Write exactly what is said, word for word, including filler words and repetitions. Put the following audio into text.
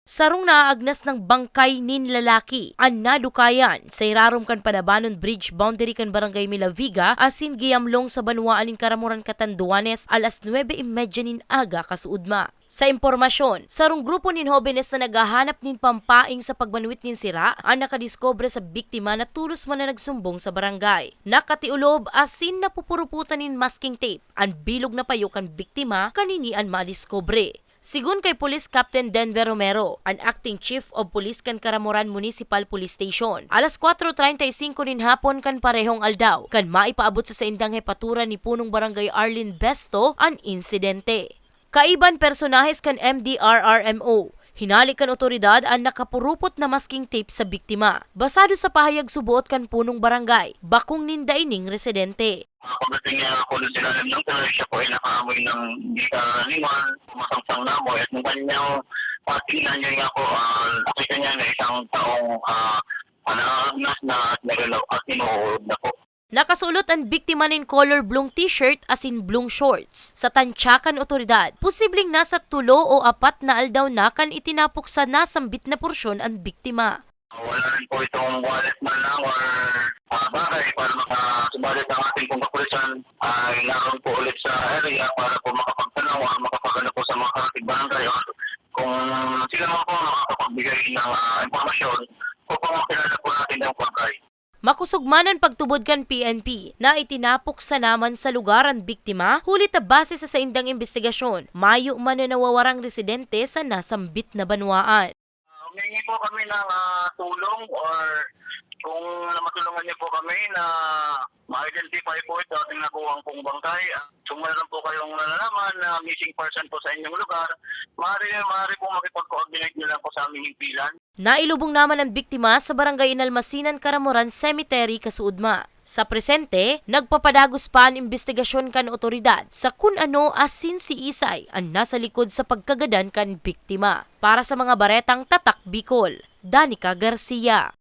Sarong naaagnas nang bangkay nin lalaki an nadukayan sa irarom kan Panabanon Bridge boundary kan Barangay Milaviga asin Giamlong sa banwaan nin Caramoran, Catanduanes, alas nuebe y media nin aga kasuodma. Sa impormasyon, sarong grupo nin hobenes na naghahanap nin pampaing sa pagbanwit nin sira an nakadiskubre sa biktima na tolos man na nagsumbong sa barangay. Nakatiulob asin napupuruputan nin masking tape an bilog na payo kan biktima kanini an madiskubre. Sigon kay Police Captain Denver Romero, an Acting Chief of Police kan Caramoran Municipal Police Station, alas kwatro treinta y cinco nin hapon kan parehong aldaw, kan maipaabot sa saindang hepatura ni Punong Barangay Arlene Besto an insidente. Kaiban personahes kan M D R R M O, hinale kan otoridad an nakapurupot na masking tape sa biktima. Basado sa pahayag suboot kan Punong Barangay, bakong ninda ining residente. Ah, pagdating niya ako dun sa ilalim ng tuloy, siya po ay nakaamoy ng di karaniwan, masangsang na amoy at nung kanyang patingnan niya nga po, ah, nakita niya na isang taong, ah, ah, nangangagnas na at nagalaw at inuurog na po. Nakasulot an biktima nin color blue t-shirt asin blue shorts. Sa tansya kan otoridad, posibleng nasa tulo o apat na aldaw na kan itinapok sa nasambit na porsyon an biktima. Wala rin po itong wallet man lang or, ah, bagay para makasubalit ang ating pong kapulisan ay naroon po ulit sa area para po makapagtanaw or makapag-ano po sa mga kapatid barangay or kung sila man po makakapagbigay ng, ah, impormasyon upang makilala po natin ang bagay. Makosog man an pagtubod kan P N P na itinapok sana man sa lugar an biktima, huli ta base sa saindang imbestigasyon, mayo man na nawawarang residente sa nasambit na banwaan. Ah, humingi po kami ng, ah, tulong or kung matulungan niyo po kami na ma-identify po ito at nakuha ang pong bangkay. Ah, kung meron po kayong nalalaman na missing person po sa inyong lugar, maaari, maaari po makipag-coordinate niyo lang po sa aming himpilan. Nailubong naman an biktima sa Barangay Inalmasinan, Caramoran Cemetery, kasuodma. Sa presente, nagpapadagos pa an imbestigasyon kan otoridad sa kun ano asin siisay an nasa likod sa pagkagadan kan biktima. Para sa mga baretang Tatak Bicol, Danica Garcia.